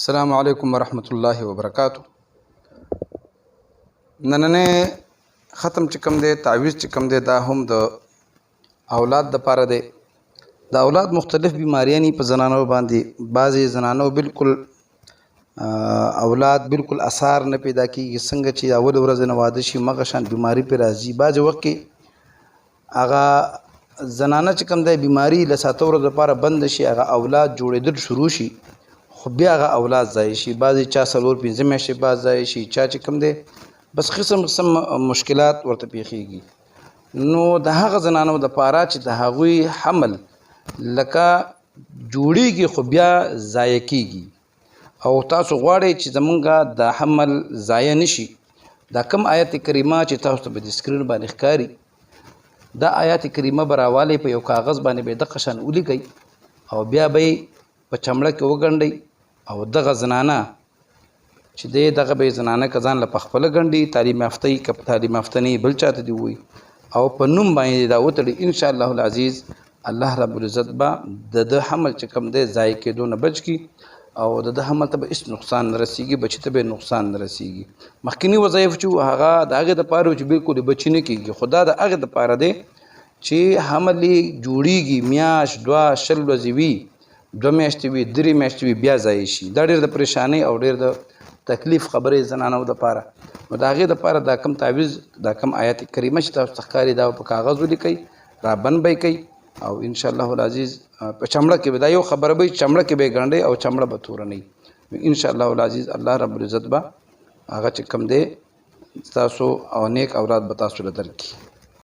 السلام علیکم ورحمت الله وبرکاتو. نننې ختم چې کوم دی، تعویذ چې کوم دی، دا هم د اولاد د پاره دی. د اولاد مختلف بیماریانې په زنانو باندې، بعضې زنانو بالکل اولاد بالکل اثار نه پیدا کیږي، څنګه چې اول ورځ نه واده شي مغه شان بیماری پرې راځي. بعضې وخت کې هغه زنانه چې کوم دی بیماری له ساتو ورځو لپاره بند شي، هغه اولاد جوړېدل شروع شي، خو بیا هغه اولاد ضایع شي. بعضې چا 4-5 میاشتې بعد ضایع شي، چا چې کوم دی بس قسم قسم مشکلات ورته پیښیږي. نو د هغه زنانو دپاره چې د هغوی حمل لکه جوړیږي خو بیا ضایع کیږي، او تاسو غواړئ چې زمونږ د حمل ضایع نشي، دا کوم آیت کریمه چې تاسو ته په دې سکرین باندې ښکاري، دا آیات کریمه به راوالئ، په یو کاغذ باندې به یې دقه شان ولیکئ او بیا به یې په چمړه کې وګنډئ. او دغه زنانه چې دی دغه به یې زنانه که ځان له په خپله ګنډي، تعلیم یافته یي که تعلیم یافته نه یي بل چاته دې ووایي، او په نوم باندې دا وتړي، ان شاء الله العزیز الله رب العزت به د ده حمل چې کوم دی ضایع کېدو نه بچ کړي، او د ده حمل ته به هېڅ نقصان نه رسېږي، بچي ته به یې نقصان نه رسېږي. مخکیني وظایف چې وو هغه د هغې دپاره وو چې بالکل یې بچي نه کېږي، خو دا د هغې دپاره دی چې حمل یې جوړېږي، میاشت دوه 20 ورځې وي، 2 میاشتې وي، 3 میاشتې وي، بیا ضایع شي. دا ډېر د پریشانۍ او ډېر د تکلیف خبرې زنانو دپاره. نو د هغې دپاره دا کوم تعویذ، دا کوم آیت کریمه چې تاسو ته ښکاري، دا په کاغذ ولیکئ، رابند به یې کړئ، او ان شاء الله العزیز په چمړه کې به دا یو خبره به وي، چمړه کې به یې ګنډئ او چمړه به تورنئ. نو ان شاء الله العزیز الله رب العزت به هغه چې کوم دی ستاسو او نیک اولاد به تاسو له درکړي.